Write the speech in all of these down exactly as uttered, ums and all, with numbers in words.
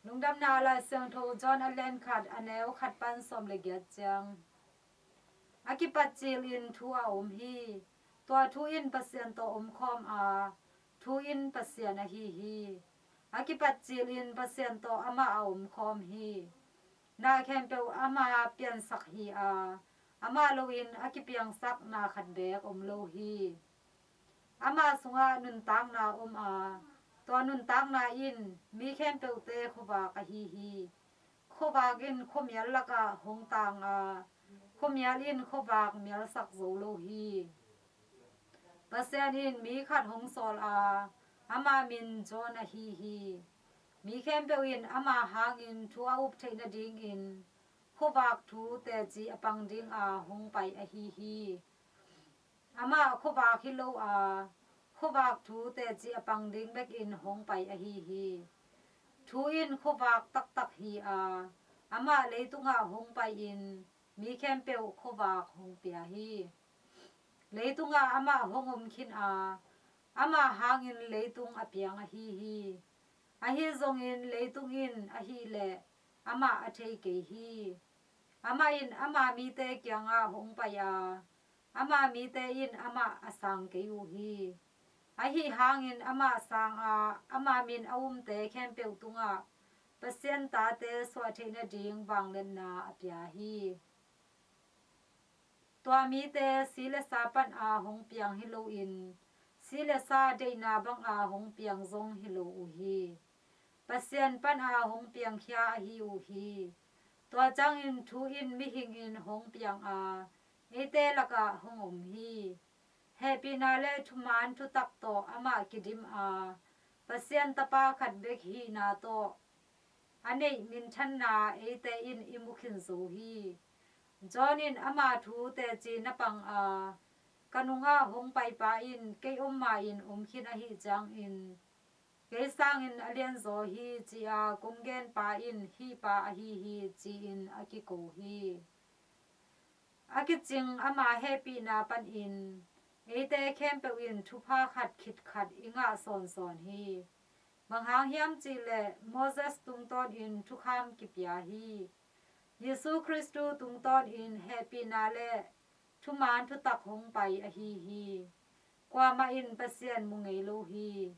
Lungdamna Lai Siangtho John a lian khat, a neu khat pan sawm le giat ciang. A kipat cilin thu a om hi. Tua thu in Pasian tawh omkhawm a, thu in Pasian ahi hi. A kipat cilin Pasian tawh amah a omkhawm hi. Na khempeuh ama piansak hi a, amah loin a kipiangsak na khat beek om lo hi. Ama sungah nuntakna om a, tua nuntakna in mi khempeuhte khuavak ahi hi. Khuavak in khuamial lakah hong tang a, khuamial in khuavak mialsak zo lo hi. Pasian in mi khat hong sawl a, ama min John ahi hi. Mi khempeuh in ama hangin thu a up theih nadingin khuavak thu teci a pang dinga hong pai ahi hi. Amah khuavak hi lo a, khuavak thu teci a pang ding bekin hong pai ahi hi. Thu in khuavak taktak hi a, amah leitungah hong pai-in mi khempeuh khuavak hong pia hi. Leitungah amah hong om khin a, amah hangin leitung a piang ahi hi. Ahi zongin leitung in ahih leh amah a thei kei hi. Amah in ama mite kiangah hong pai a, ama mite in amah a sang kei uh hi. Ahi hangin amah sang a, ama min a umte khempeuh tungah Pasian tate suah theih nading vangliatna a pia hi. Tua mite si le sa pana hong piang hi loin, si le sa deihna banga hong piang zong hi lo uh hi. Pasian pana hong piangkhia ahi uh hi. Tua ciangin thu in mihingin hong piang a, eite lakah hong om hi. Hehpihna le thuman thutak tawh amah kidim a, Pasian Tapa khat bek hihna tawh a neih minthanna eite in i mu khin zo hi. John in ama thu teci na pang a, ka nungah hong paipa in kei om ma-in om khin ahih ciangin, kei sangin a lianzaw hi, ci-a kong genpa in hih pa ahi hi, ci-in a kiko hi. A kicing ama hehpihna panin eite khempeuh in thupha khat khit khat i ngah sawnsawn hi. Bang hang hiam cihleh Moses tungtawnin thukham kipia hi. Jesu Khristu tungtawnin hehpihna le thuman thutak hong pai ahi hi. Kuamah in Pasian mu ngei lo hi.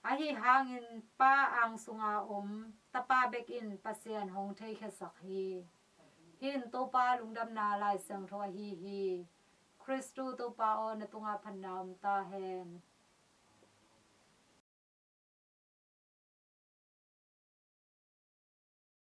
Ahi hangin Pa ang sunga om Tapa bekin Pasian hong theikhiasak hi. Hih in Topa Lungdamna Lai Siangtho ahi hi. Khristu Topa aw, na tungah phatna om ta hen.